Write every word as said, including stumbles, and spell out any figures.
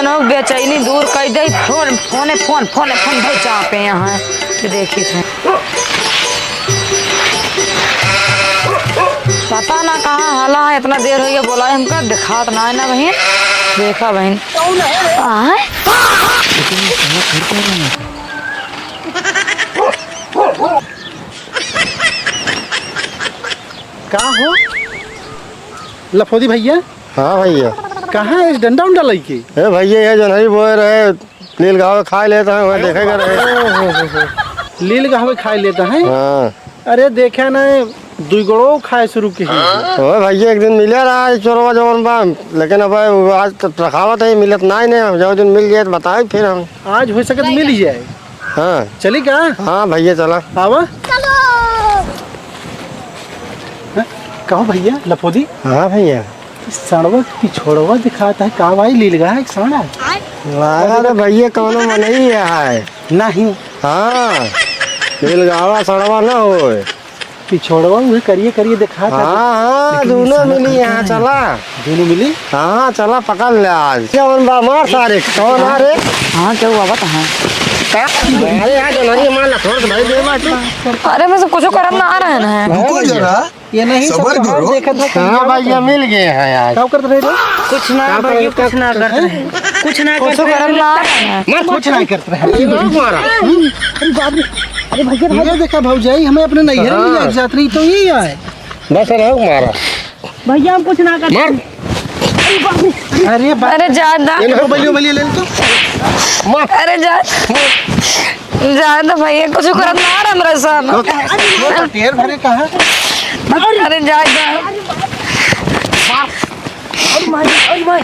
लोग बेचैनी दूर कर दे। फोन, फोने, फोन, फोने, फोन भाई चापे यहाँ। ये देखी थे। पता ना कहाँ हला है, इतना देर होइ गया बोला है हमका, दिखात ना है ना बहिन। देखा बहिन। आय? का हो लफोदी भैया? हाँ भैया। कहाँ है इस डंडा उंडा लइके? ए भैया, ये जनहरी बोए रहे, लील गावे खाए लेता है, वह देखे कर रहे। लील गावे खाए लेता है? हाँ। अरे देखे ना, दुई गोड़ो खाए शुरू की। ओए भैया, एक दिन मिले रहा है चोरवा जवन बा, लेकिन अब वो आज तो रखावत है, मिलत ना ही नहीं, हम जो दिन मिल जाए तो बताए फिर हम। आज हो सके तो मिल ही जाए। हाँ। चली का? हाँ भैया, चला। आवा। हाँ, कहो भैया, लफोदी। हाँ भैया। सड़वा पिछोड़वा दिखाता है, का भाई लीलगा है सड़ा? लगा तो भैया कौनो मनई है। नहीं। हाँ, लीलगावा सड़वा ना होए। पिछोड़वा उहे करिए करिए दिखाता है। हाँ, हाँ, लेकिन ये दोनों सड़क मिली कहाँ यहाँ, है? चला। दोनों मिली? हाँ, चला पकड़ ले आज। क्या बन बा, मार सारे, कौन आ रे? हाँ, क्या हुआ बता, हाँ। का? अरे यार, जो नहीं मार ला, छोड़ के भाई, दे मार तू। अरे, मैं सब कुछ करम ना आ रहा है ना। रुको जरा, ये नहीं, सब सबर तो करो। देखा था कि हाँ भाई, ये मिल गए हैं यार। क्या करते रहे रे? कुछ ना क्या भाई, करते कुछ ना करते हैं? कुछ ना कुछ करते करम हैं। ना आ रहा है। मैं कुछ नहीं करते हैं। ये लोग मारा। अरे बाप रे। अरे भैया, ये देखा भौजाई, हमें अपने नैहर में हाँ। ले जात रही तो यही आए। बस रहो मारा। भैया, हम कुछ ना करते। मार। अरे बाप रे। अरे बाप। अरे जान दा। ये लो, बलियो, बलियो ले ले तो। मार। अरे जान। जान दा भैया, कुछ करत ना आ रहा हमरा साथ। लो, लो तो ढेर भरे कहाँ? अरे जान दा। मार। अरे मार, अरे मार।